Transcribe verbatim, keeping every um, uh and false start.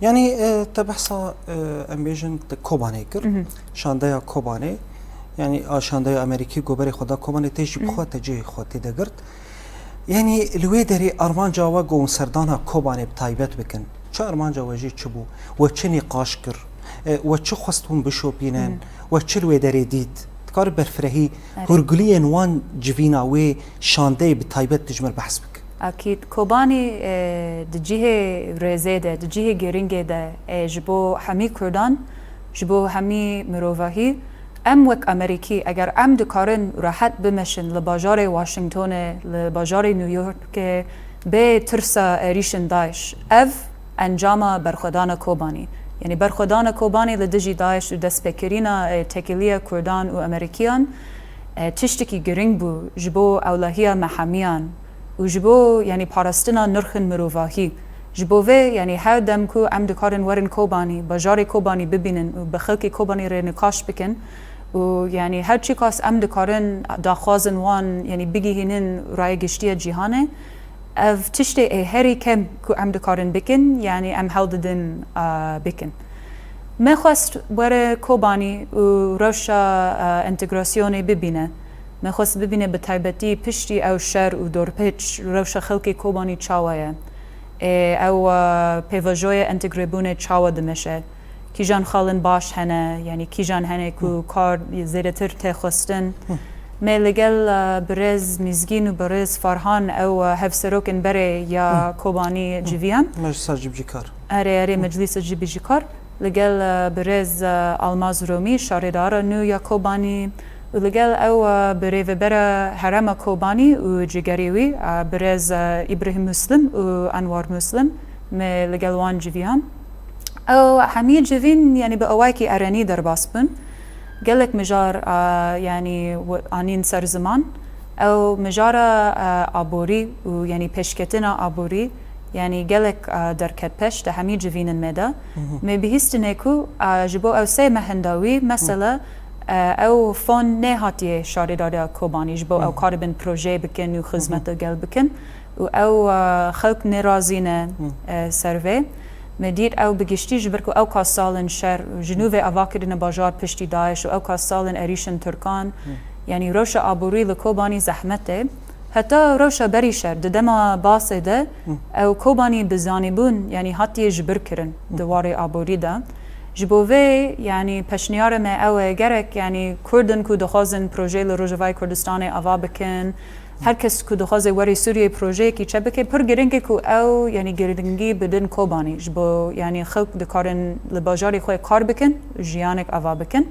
Yanî e, te behsa e, em bêjin te Kobanê kir, şandeya Kobanê, yanî a şandeya Amerîkî goberê xwe da Kobanê, te jî bi xwe te cihê xwe tê de girt. Yanî li wê derê armanca we ku hûn serdana Kobanê bi taybet bikin, çi armanca we jî çi bû? We çi nîqaş kir? E, we çi xwest hûn bişopînin? We çi li wê derê dît? Dikare berfirehî hûrguliyên wan civîna wê şandeyê bi taybet tu ji me re behs bike? Akîd, Kobanî e, di cihê rêzê de, di cihê giringê de e, ji bo hemî Kurdan, ji bo hemî mirovahî, em wek Amerîkî, eger em dikarin rehet bimeşin li bajarê Washingtonê, li bajarê New Yorkê, bê tirsa êrîşên DAIŞ, ev encama berxwedana Kobanî. Yanî berxwedana Kobanî li dijî DAIŞ û destpêkirîna e, têkiliya Kurdan û Amerîkiyan e, tiştekî giring bû ji bo ewlehiya me hemiyan û ji bo, yanî, parastina nirxên mirovahî. Ji bo vê, yanî, her dem ku em dikarin werin Kobanî, bajarê Kobanî bibînin û bi xelkê Kobanî re nîqaş bikin û, yanî, her çiqas em dikarin daxwazên wan, yanî, bigihînin raya giştî ya cîhanê, ev tiştê ê herî kem ku em dikarin bikin, yanî, em hewl didin a, bikin. Me xwest were Kobanî û rewşa e, entegrasyonê bibîne. Me xwest bibîne bi taybetî piştî ew şer û dorpêç rewşa xelkê Kobanî çawa ye. Ê, ew e, pêvajoyê entegrebûnê çawa dimeşe. Kîjan xalên baş hene, yanî kîjan hene ku kar zêdetir tê xwestin. Me li gel e, birêz Mîzgîn û birêz Farhan ew e, hevserokên berê ya Kobanî civiyan. Meclisa Cibcîkar. Erê, erê, Meclîsa Cibîcîkar. Li gel e, birêz e, Almaz Romî, şarêdara nû ya Kobanî û li gel ew e, birêvebera herêma Kobanî û cigerê wî, e, birêz e, Îbrahîm Muslim û Enwar Muslim, me li gel wan civiyan. Ew hemî civîn, yanî bi awayekî erenî derbas bûn. Gelek mijar, e, yanî w-, anîn ser ziman. Ew mijara e, aborî û, yanî, pêşketina aborî, yanî, gelek e, derket pêş di hemî civînên me de. Me bihîstine ku e, ji bo ew sê mehên dawî, mesela, e, ew fon nehatiye şarêdariya Kobanî ji bo ew karibin projeyê bikin û xizmeta gel bikin û ew e, xelk nêrazî ne e, ser vê. Me dît ew bi giştî ji ber ku ew ka salên şer û ji nû vê ava kirine bajar piştî DAIŞ û ew ka salên êrîşên Tirkan, yanî rewşa aborî li Kobanî zehmet e. Heta rewşa berî şer, di dema Basê de, ew Kobanî bi zanîbûn, yanî hatiye ji bir kirin di warê aborî de. Ji bo vê, yanî peşniyarê me ew e, gerek, yanî Kurdin ku dixwazin projeyê li Rojavayê Kurdistanê ava bikin, her kes ku dixwaze werî Sûriyeyê projeyekî çêbike, pir giring e ku ew, yanî giringî bidin Kobanî, ji bo, yanî xelk dikarin li bajarê xwe kar bikin, jiyanek ava bikin.